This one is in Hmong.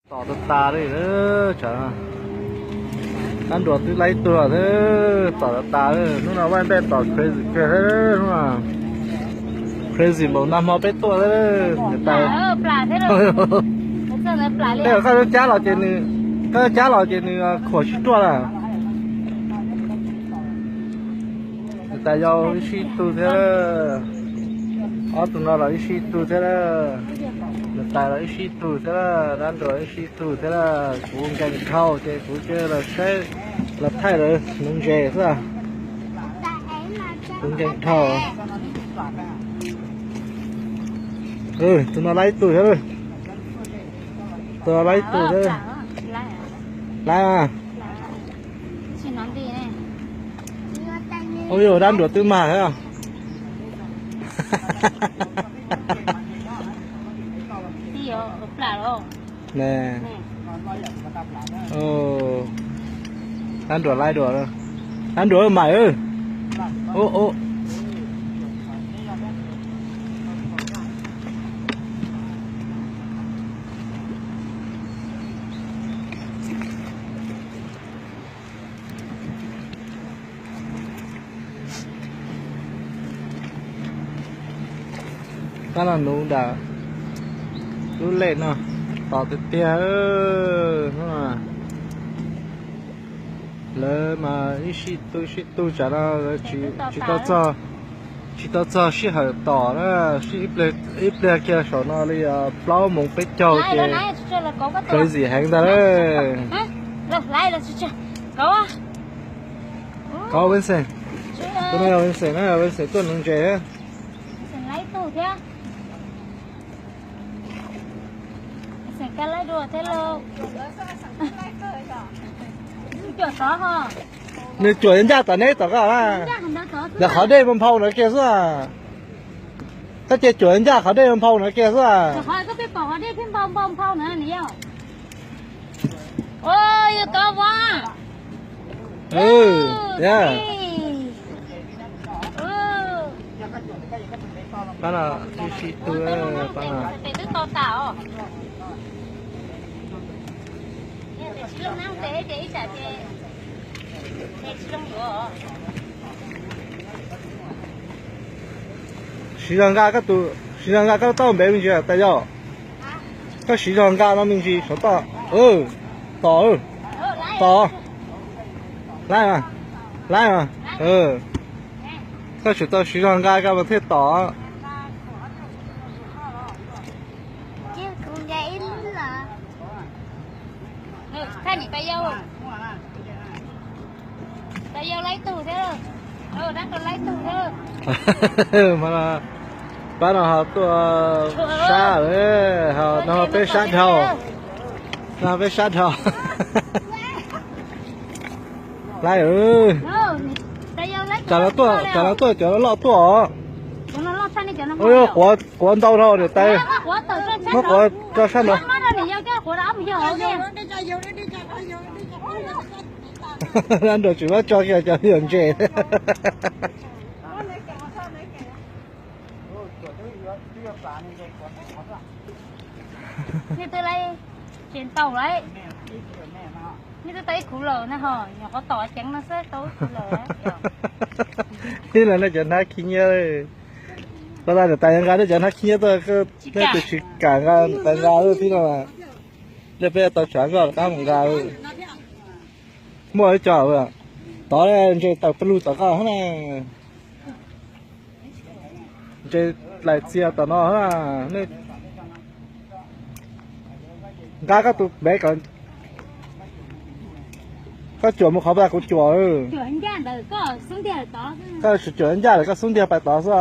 Tom tas tas li, tsam dab nruas twb laib tug thiab, tom tas tas li. Hnub no Vaj Npej tom crazy kawg thiab, hnub no crazy npaum nag hmo peb tuaj thiab. Niam tais, koj cab los ces nws, koj cab los ces nws khuam tsis ruaj lawm. Niam tais yau ib sij tug thiab, ob tug no los ib sij tug thiab, niam tais los ib sij tug thiab, dab nruas ib sij tug thiab. Kuv nkees dhau ces kuv cia los saib, los thaij lawv nuv ntses xwb. Kuv nkees dhau. Tus no laib tug thiab, tus no laib tug thiab. Laib mas. Ua yog dab nruas twb mag thiab. Dab nruas laib dua, dab nruas mas. Kab los nuv nram lub lej no, tos tiag tiag. Lawv mas ib sij tug ib sij tug, tsam no lawv tsis tau txog, tsis tau txog sij hawm tom na. Ib pliag kiag saum no li plaub moos peb caug ces crazy heev ntag lawm. Kov Vincent, tus no yog Vincent na, Vincent tuaj nuv ntses. Nws cuam ncaj tom neb tom koj na. Ntawm qhov dej nphau ntawd kiag xwb. Koj cia cuam ncaj qhov dej nphau ntawd kiag xwb. Pab no ib sij tug, pab no. Siv zog nqa koj tus, siv zog nqa koj tauj npev me ntsis tas yog. Koj siv zog nqa no me ntsis saum toj. Tos, tos. Laib, laib. Koj tsum tau siv zog nqa koj mas thiaj tom. Pab no ho tuaj sab, no peb sab dhau, no peb sab dhau. Laib, tsam no tuaj, tsam no tuaj cov loj tuaj os. Quav ntau dhau niam tais, muab quav tso sab no. Dab nruas tsis muab tso kiag cov yog ntses. Nej twb tau ib khub lawm na ho, nyuam qhuav tom ceev no xwb tau ib khub lawm. Tib no nej cov hnab khib nyiab, tau tas niam tais nqa nej cov hnab khib nyiab tuaj, nej tus tsis kam nqa niam tais nqa tib no. Nej peb tau tshav nkoj rov qab mus nqa. Muaj ib co tod ntses tawm pawg lug tom koj na. Ntses laim txias tom no. Nej nqa koj tus npev kom, koj cuam mus qhov pas kuv cuam. Koj tsis cuam ncaj lawm koj xub ntiag pais tod xwb.